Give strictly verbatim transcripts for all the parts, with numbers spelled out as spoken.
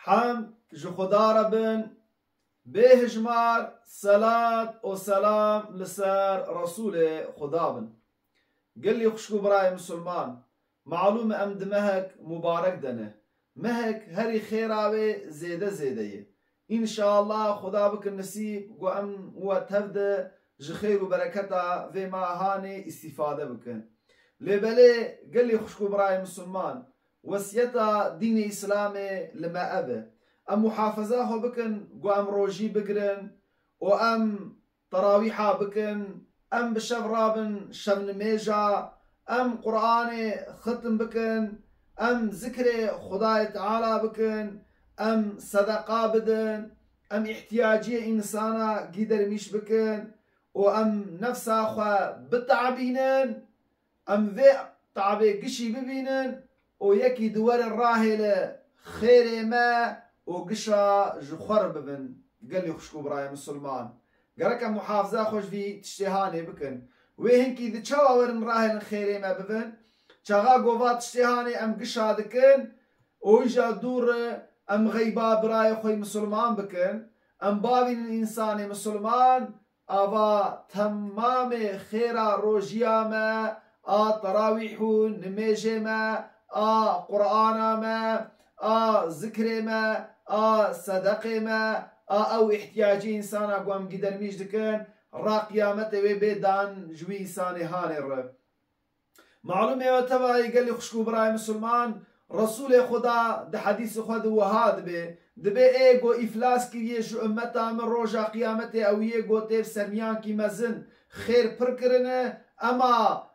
Hemd ji Xuda re bin, bêhijmar selat û selam li ser Resûlê Xuda bin. Gelî xwişk û birayê misilman, malûm e em di mehek mubarek de ne. Mehek herî xêra wê zêde zêde ye. Înşallah Xuda bikin nisîb ku em we tev de ji xêr û bereketa vê mehanê îstîfade bikin. Lê belê gelî xwişk û birayê misilman, wesiyeta dînê Îslamê li me ev e. Em muhafaza xwe bikin ku em rojî bigirin û em terawîha bikin, em bi şev rabin şevnimêja, em Qur'anê xitm bikin, em zikrê Xudayê Teala bikin, em sedeqa bidin, em îhtiyaciyê însana gîdermîş bikin û em nefsa xwe bitabînin. Em vê tabê gişî bibînin û yekî di were rahêle xêrê me û gişa ji xwe re bibin. Gelî xwişk û birayê misilman, gerek em muhafaza xwe ji vî tiştê hanê bikin. Wê hinkî di çawa werin rahêlin xêrê me bibin? Çaxa gova tiştê hanê em gişa dikin û îja dûr re em xeyba birayê xwe misilman bikin. Em bavînin însanê misilman ava temamê xêra rojiya me, a terawîh û nimêjê me, a Qur'ana me, a zikrê me, a sedeqê me, a ew îhtiyacî însana ku em gîdermîş dikin, ra qiyametê wê bê dan ji wî însanê hanê re. Malûm e, tevayî gelî xwişk û birayê misilman, Resûlê Xuda di hedîsê xwe de wiha dibê, dibê ê go îflas kiriye ji ummeta min roja qiyametê ew yê go tê bi sermiyankî mezin xêr pir kirine, ema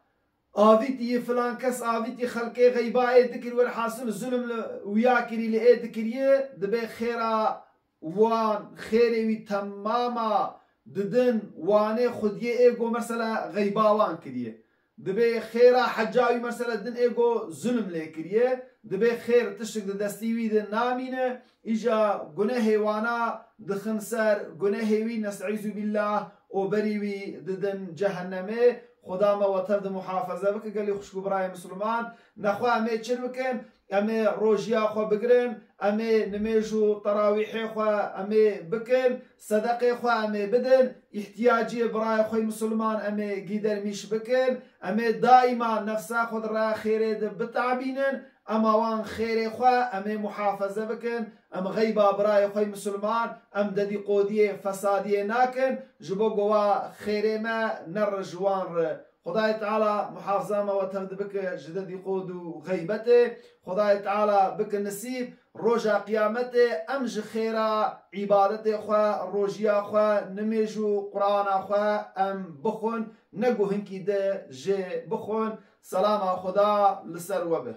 avîtî filan kes avîtî xelkê xeyba ê dikir, werhasil zulm li wiya kirî li ê dikiriye, dibê xêra wan xêrê wî temama didin wanê xwediyê ê go mesela xeyba wan kiriye. Dibê xêra heca wî mesela din ê go zulm lê kiriye. Dibê xêr tiştik di destî wî de namîne. Îja gunehê wana dixin ser gunehê wî, nestaizu billah, û berî wî didin cehennemê. Xuda me we tev de muhafaza bike gelî xwişk û birayê misilman. Nexwe em ê çir bikin? Em ê rojiya xwe bigirin, em ê nimêj û terawîhê xwe em ê bikin, sedeqê xwe em ê bidin, îhtiyaciyê birayê xwe misilman em ê gîdermîş bikin, em ê daîma nefsa xwe di raya xêrê de bitabînin, ema wan xêrê xwe em ê muhafaze bikin, em xeyba birayê xwe misilman, em dedîqodiyê fesadiyê nakin, ji bo ku wa xêrê me nere ji wan re. Xwedayê Teala muhafaza me we tev dibike ji dedîqod û xeybetê. Xwedayê Teala bike nisîb roja qiyametê em ji xêra îbadetê xwe, rojiya xwe, nimêj û Qur'ana xwe em bixwin, ne ku hinkî de jê bixwin. Selama Xuda li ser we be.